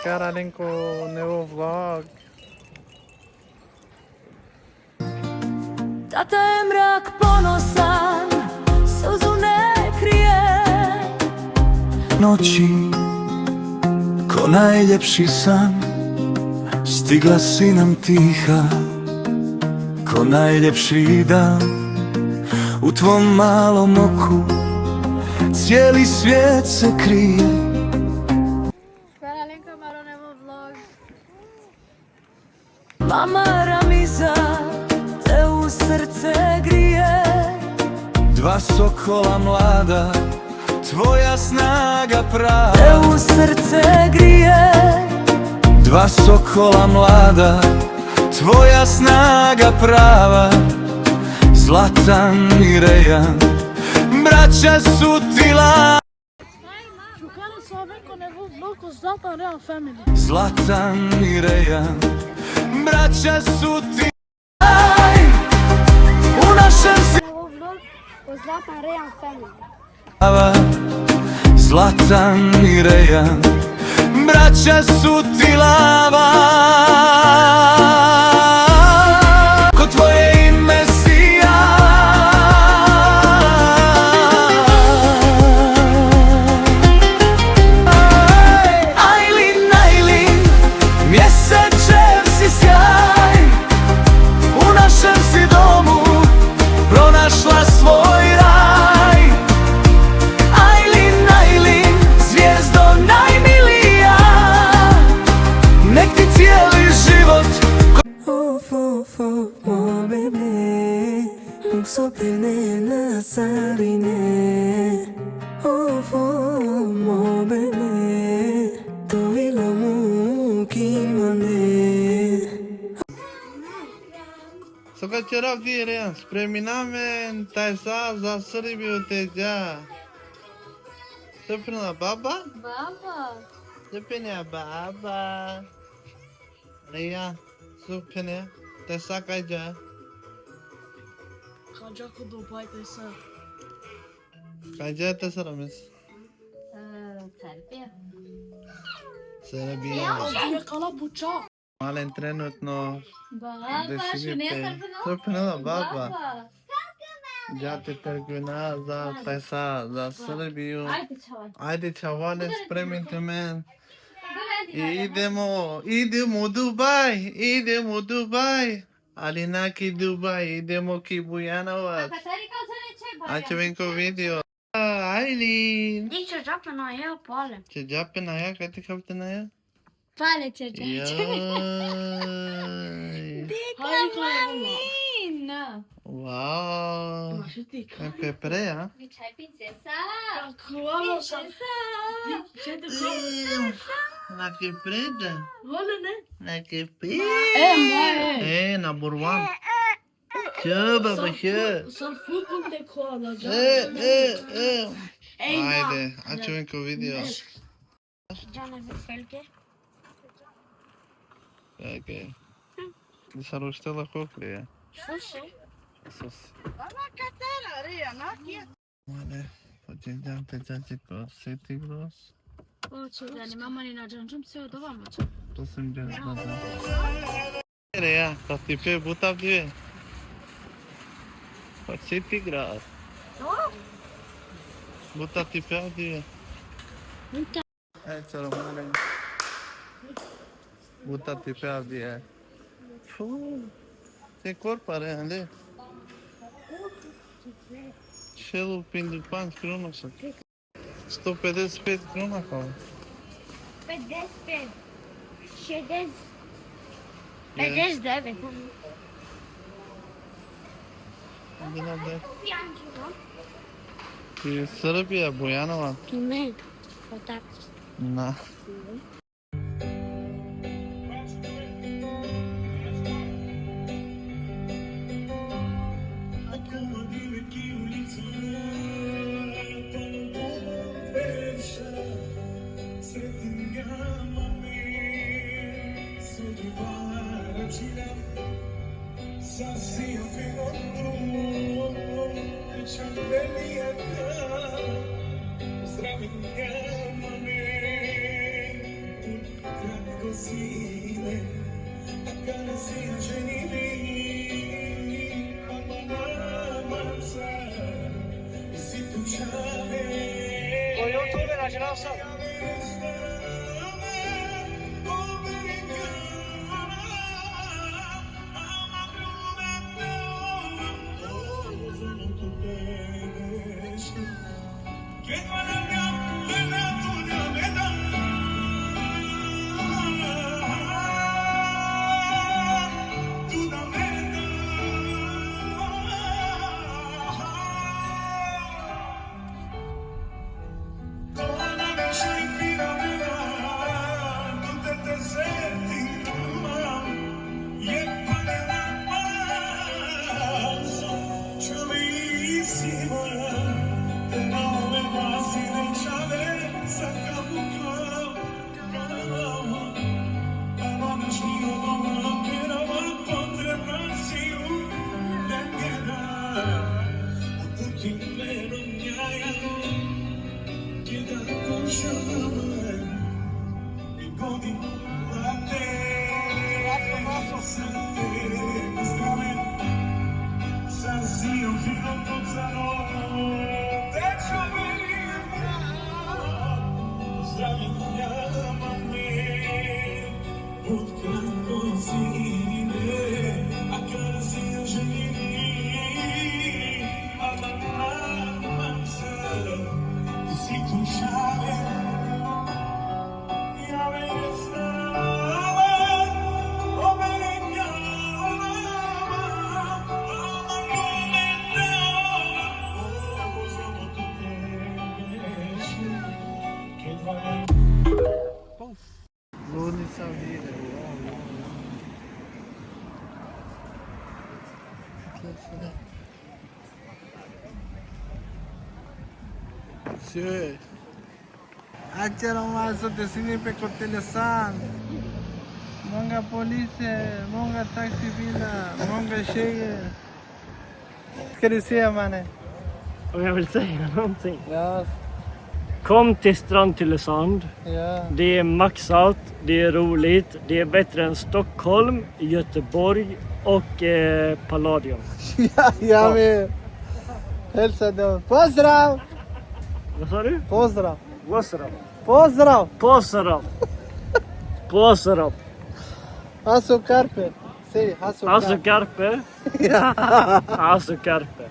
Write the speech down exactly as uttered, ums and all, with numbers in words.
Cara, alen ko nevo vlog. Tata je mrak ponosan, suzu ne krije. Noći, ko najljepši san, stigla si nam tiha. Ko najljepši dan, u tvom malom oku cijeli svijet se krije. Cara, alen ko amaro nevo vlog. Mama Ramiza te u srce grije. Dva sokola mlada, tvoja snaga prava. Te u srce grije. Dva sokola mlada, tvoja snaga prava. Zlatan i Rejan, braća su ti la. Shukran, so alen ko nevo vlog ko Zlatan Real Family. Zlatan i Rejan, braća su ti. U našem si Nevo vlog ko Zlatan Real Family. Zlatan i Rejan, braća su ti lava. Ko tvoje ime sija. Ajlin, Ajlin, mjesečev si sjaj. U našem si domu pronašla svoj raj. Ajlin, Ajlin, zvijezdo najmilija, nek ti cijeli život. Uf, uf, uf, mo bebe, nuk so pene na sarine. Uf, uf, mo bebe, to ilo mu kimande. So ka ćera avdive, Rejan? Spremina amen tajsa za Srbiju te dža. So phenela baba? Baba. So phenela baba? Rejan, so phenela? Tajsa ka dža? Ka dža ko Dubai tajsa. Ka dža tajsa, Ramiz? E, Serbija. Serbija. Avdive kala buča. Alen trenutno Baba, deset i šune pet. Srpno? So phenela baba? Baba. Dža te trgovina za tajsa, za Srbiju. Ajde, čavaj. Ajde, čavale, spremite amen. Idemo. Idemo, idemo u Dubai, idemo u Dubai. Ali na ki Dubai, idemo ki Bujanovac. Katari kao zove će Ačhaven ko video. Ajlin. Dik će džape na ja pale. Će džape na ja, kaj te kapte na ja? Pale će džape. Jaj. Dika Hajde, malina. Wow. Mašuti, Kaj pe pre, a? Mi čaj princesa. Kako alo sa. Princesa. Šete Na ke pre da? Vole ne? Na ke pre. E, moje. E, number one. Će, baba, će. Sar futbol te kola. E, e, e. Ej, na. Ajde, ačhaven ko video. Džana Felke. Okej. Nisam uštela koklija. Slušaj. Sus. Male, pođenđam te džađi ko City Gross. Oči da ni mama ni na džanđum se odova moća. To sam džađi na džađi. Ere ja, ka ti pe buta bie. Pa City Gross. Buta ti pe bie. E, čaro male. Buta ti pe bie. Fu. Te korpa re, ale. Šel u pindu panč kruna sa. Sto pedeset pet kruna kao. Pedeset pet. Šedeset. Pedeset devet. Bilo gde? I Srbija, Bujanovac. Ime. Kotar. Na. Sì. Acha nomás, te sini pe cortelesan. Monga polícia, monga taxi fila, monga chegue. Ska du se, mannen? Om jag vill säga någonting? Ja. Kom till Strand Tylösand. Ja. Det är maxat, det är roligt, det är bättre än Stockholm, Göteborg och eh, Palladium. Ja, jag vill hälsa dem. Pozdrav! Vad sa du? Pozdrav! Pozdrav! Pozdrav! Pozdrav! Pozdrav! Asu Karpe. Säg Asu Karpe. Asu Karpe. Ja. Asu Karpe.